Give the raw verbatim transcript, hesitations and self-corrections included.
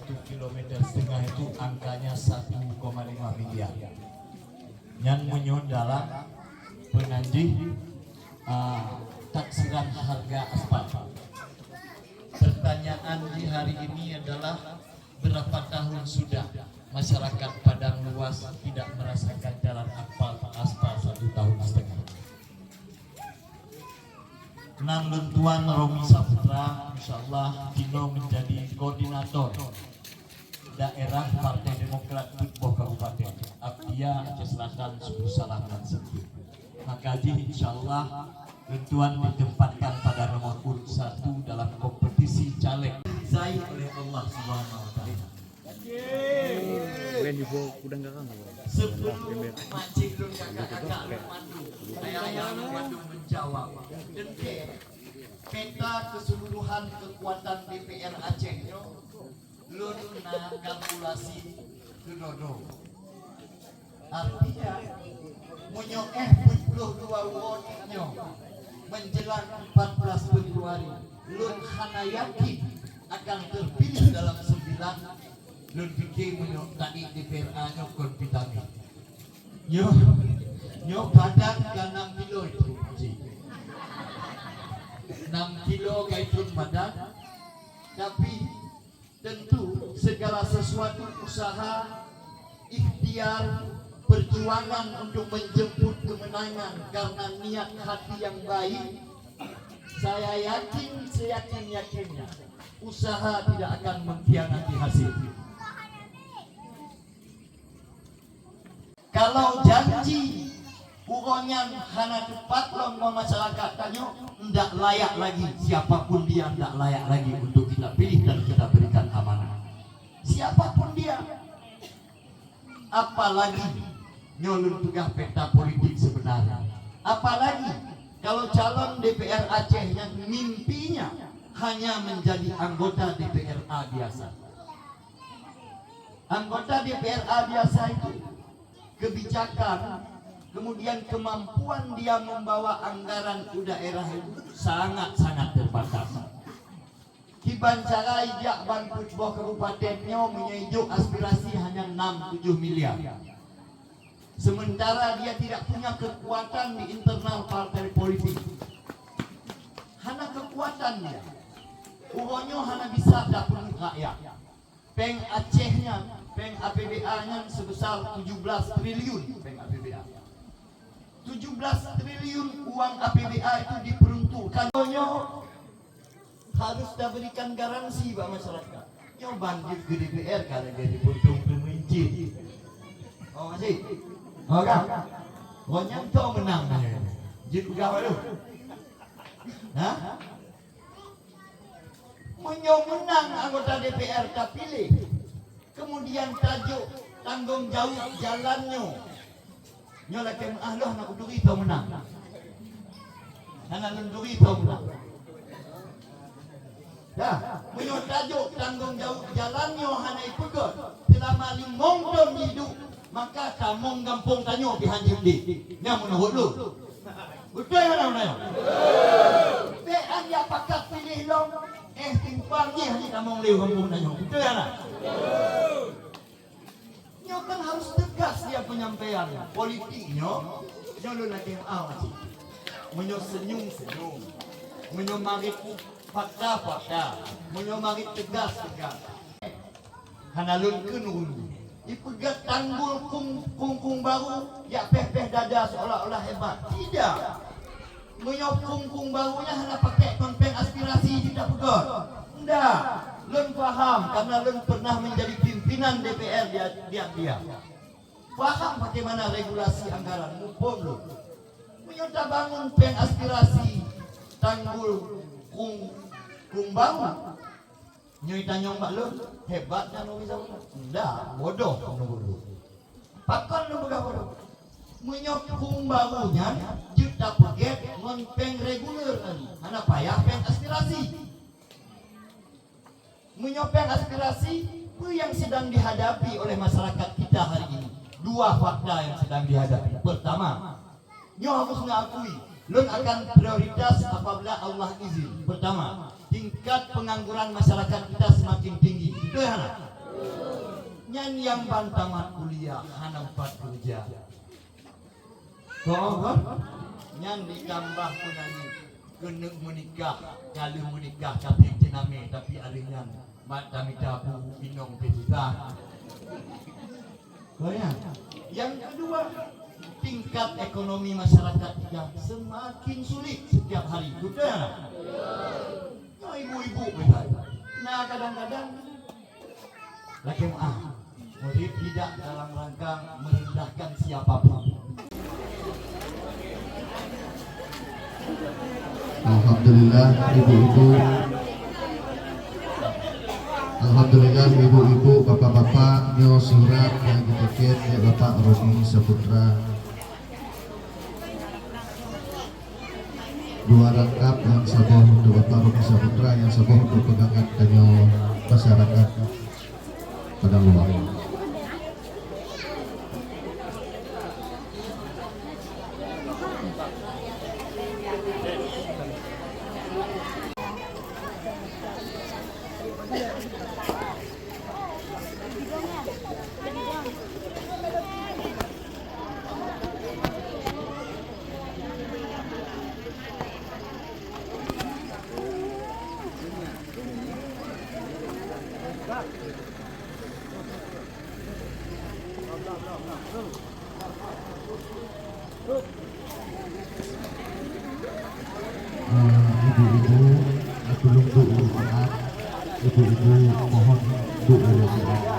Satu kilometer setengah itu angkanya satu koma lima miliar. Nyan meunyoe dalam peunanjih, ah, taksiran harga aspal. Pertanyaan di hari ini adalah, berapa tahun sudah masyarakat Padang Luas tidak merasakan jalan aspal, aspal satu tahun setengah? Nang lôn tuan Romi Saputra, insyaallah, jinoe menjadi koordinator daerah Partai Demokrat peuet boh kabupaten, Abdia, Aceh Selatan, Suku Salam dan Singkil. Maka jih, insyaallah, lôn tuan ditempatkan pada nomor urut satu dalam kompetisi caleg. Ridhai oleh Allah Subhanahu wa Taala. Sebelum mancing lôn kakak-kakak lôn mandum, ayah-ayah lôn mandum menjawab, teuntèe peta keseluruhan kekuatan D P R Aceh nyoe, lôn na kalkulasi keunoe-noe. Artinya, meunyoe éh peuet ploh dua uroe nyoe menjelang empat belas Februari, lôn hana yakin akan terpilih dalam sembilan, lôn pike meunyoe taék D P R A nyoe kon vitamin. Nyoe, nyoe badan ka nam kilo itu, Cik. Nam kilo ka itu badan, tapi tentu segala sesuatu usaha, ikhtiar, perjuangan untuk menjemput kemenangan karena niat hati yang baik, saya yakin seyakin-yakinnya usaha tidak akan mengkhianati hasil. Kalau janji uroe nyan hana teupat lom ngon masyarakat tanyoe, ndak layak lagi, siapa pun dia ndak layak lagi untuk kita pilih dan kita berikan amanah. Siapa pun dia. Apalagi nyoe lôn peugah peta politik sebenarnya. Apalagi kalau calon D P R Aceh yang mimpinya hanya menjadi anggota D P R A biasa. Anggota D P R A biasa itu kebijakan, kemudian kemampuan dia membawa anggaran ke daerah itu sangat-sangat terbatas. Kiban cara ijak ban peuet boh kabupaten nyoe meunyoe ijok aspirasi hanya enam tujuh miliar. Sementara dia tidak punya kekuatan di internal partai politik. Hana kekuatan dia. Uroe nyoe hana bisa tapeunuh rakyat. Péng Aceh nyan, péng A P B A nyan sebesar tujuh belas triliun péng A P B A. Tujuh belas triliun uang A P B A itu diperuntukkan. Nyoe harus taberikan garansi bak masyarakat. Nyoe ban jeuet keu D P R ka lagèe dipuntông peumimpin. Oh, masih? Oh, kan? Oh, nyan toh menang nyan. Jeuet peugah baru. Hah? Meunyoe meunang anggota D P R tapiléh, kemudian tajok tanggong jaweueb jalan nyoe, nyoe lakèe meu'ah lôn hana kuturi toh meunang. Hana lôn turi toh meunang. Dah, meunyoe tajok tanggong jaweueb jalan nyoe hana ipeugöt, seulama limong thôn jiduek, maka tamong gampông tanyoe pih han jiudép. Nyan meunurot lôn. Beutôi hana meunyoe? Bèk han jak pakat piléh lom, éh simpang jih han jitamong lé u gampông tanyoe. Beutôi hana? Nyoe kan harus tegas dia penyampaian politik nyoe. Nyoe lôn lakèe meu'ah cit. Meunyoe seunyum, seunyum. Meunyoe marit, fakta, fakta. Meunyoe marit tegas, tegas. Hana lôn kheun ureueng. Ipeugah tanggul kung-, kungkung baru, jak péh-péh dada seolah-olah hebat. Tidak. Meunyoe kungkung baru nyan hana pakai kon péng aspirasi jeuet tapeugöt. Ndak. Lôn paham karena lôn pernah menjadi pimpinan D P R di, di Abdia. Paham bagaimana regulasi anggaran, muphom lôn. Meunyoe tabangun péng aspirasi tanggul kung-, kung baru, nyoe tanyong bak lôn, hebat nyan Romi Saputra? Ndak, bodoh meunurot lôn. Pakon lôn peugah bodoh? Meunyoe kung baru nyan jeuet tapeugèt ngon péng reguler tadi, hana payah péng aspirasi. Meunyoe péng aspirasi, peue nyang Sedang dihadapi oleh masyarakat kita hari ini. Dua fakta yang sedang dihadapi. Pertama, nyoe harus mengakui, lôn akan prioritas apabila Allah izin. Pertama, tingkat pengangguran masyarakat kita semakin tinggi. Betul hana? Nyan nyang ban tamat kuliah hana umpat kerja. Kon, kon? Nyan ditambah pun lagi keuneuk meunikah, ka lheueh meunikah tapi cit namé, tapi ari nyan mat tamita bu inong pih susah. Kon ya? Yang kedua, tingkat ekonomi masyarakat kita semakin sulit setiap hari. Betul ya? Nah, ibu-ibu misalnya. Nah, kadang-kadang Lakée meu'ah, murit tidak dalam rangka merendahkan siapa pun. Alhamdulillah, ibu-ibu. Alhamdulillah, ibu-ibu, bapak-bapak, nyoe surat nyang geuteken lé Bapak Romi Saputra. Dua rangkap, nyang saboh untuk Bapak Romi Saputra, nyang saboh untuk peungangan tanyoe masyarakat Padang Luwak. Eh, ibu-ibu, eh, tolong duduk di tempat. Ibu-ibu, mohon duduk di tempat.